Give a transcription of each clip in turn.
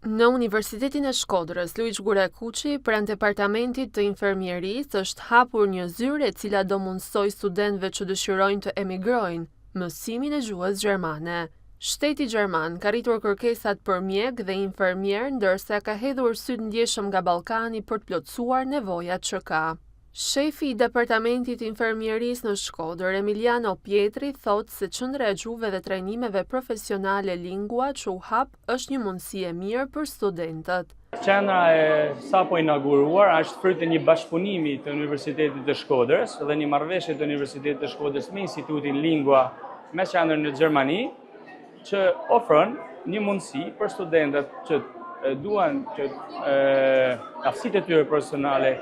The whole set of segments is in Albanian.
Në Universitetin e Shkodrës, Luigj Gurakuqi, pranë Departamentit të Infermierisë është hapur një zyrë e cila do mundësojë studentëve që dëshirojnë të emigrojnë, mësimin e gjuhës gjermane. Shteti gjerman ka rritur kërkesat për mjekë dhe infermierë, ndërsa ka hedhur sytë ndjeshëm nga Ballkani për të plotësuar nevojat që ka. Shefi i Departamentit të Infermierisë në Shkodër, Emiliano Pjetri, thotë se Qendra e Gjuhëve dhe Trajnimeve Profesionale Lingua që u hap është një mundësi e mirë për studentët. Qendra e sapo inauguruar është fryt e një bashkëpunimi të Universitetit të Shkodrës dhe një marrëveshje të Universitetit të Shkodrës me Institutin Lingua me qendër në Gjermani, që ofron një mundësi për studentët që duan që aftësitë e tyre profesionale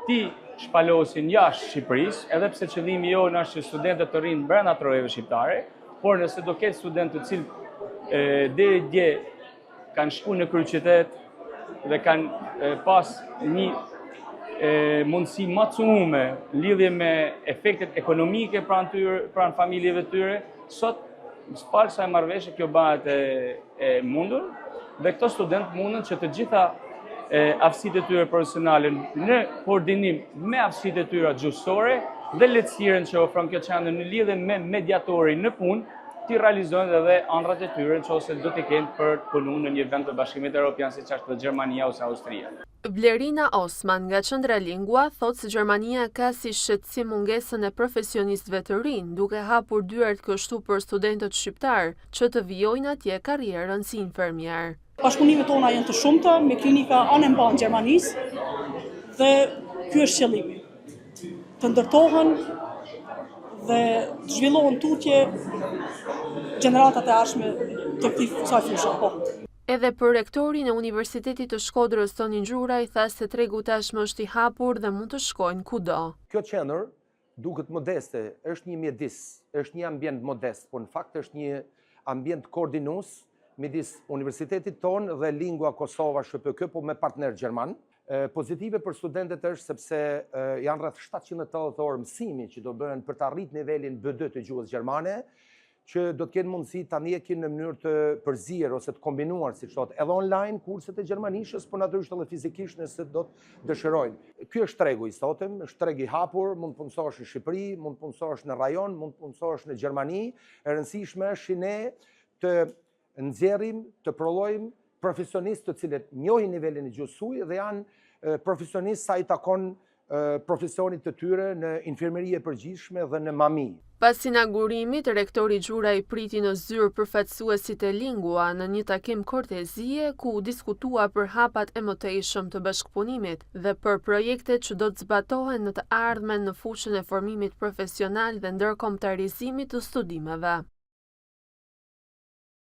t'i shpalosin jashtë Shqipërisë, edhe pse qëllimi jonë është që studentët të rrinë brenda trojeve shqiptare, por nëse do ketë studentë të cilët deri dje kanë shku në kryeqytet dhe kanë pas një mundësi ma të cungume lidhje me efektet ekonomike pranë tyre, pranë familjeve tyre, sot falë kësaj marrëveshje kjo bëhet e, e mundur dhe këto studentë munden që të gjitha aftësitë e tyre profesionale në koordinim me aftësitë e tyre gjuhësore dhe lehtësirën që ofron kjo qendër në lidhje me mediatorin në punë, t'i realizojnë edhe ëndrrat e tyre në qoftë se do t'i kenë për të punu në një vend të Bashkimit Europian siç është dhe Gjermania ose Austria. Blerina Osman nga Qendra Lingua thotë se Gjermania ka si shqetësim mungesën e profesionistëve të rinj, duke hapur dyert kështu për studentët shqiptarë që të vijojnë atje karrierën si infermierë. Bashkëpunimet tona janë të shumta me klinika anembanë Gjermanisë dhe ky është qëllimi. Të ndërtohen dhe të zhvillohen tutje gjeneratat e ardhshme të këtij kësaj fushe. Po. Edhe për rektorin e Universitetit të Shkodrës, Tonin Gjuraj, tha se tregu tashmë është i hapur dhe mund të shkojnë kudo. Kjo qendër duket modeste, është një mjedis, është një ambient modest, por në fakt është një ambient koordinues midis universitetit tonë dhe Lingua Kosova SHPK, po me partner gjerman. Pozitive për studentët është sepse janë rreth 780 orë mësimi që do bëhen për të arritur nivelin B2 të gjuhës gjermane, që do të kenë mundësi ta ndjekin në mënyrë të përzier ose të kombinuar, siç thotë, edhe online kurset e gjermanishës, por natyrisht edhe fizikisht nëse do të dëshirojnë. Ky është tregu i sotëm, është treg i hapur, mund të punësohesh në Shqipëri, mund të punësohesh në rajon, mund të punësohesh në Gjermani. E rëndësishme është që ne të nxjerrim, të prodhojmë profesionistë të cilët njohin nivelin e gjuhës huaj dhe janë profesionistë sa i takon profesionit të tyre në infermieri e përgjithshme dhe në mami. Pas inaugurimit, rektori Gjuraj priti në zyrë përfaqësuesit e Lingua në një takim kortezie ku u diskutua për hapat e mëtejshëm të bashkëpunimit dhe për projektet që do të zbatohen në të ardhmen në fushën e formimit profesional dhe ndërkombëtarizimit të studimeve.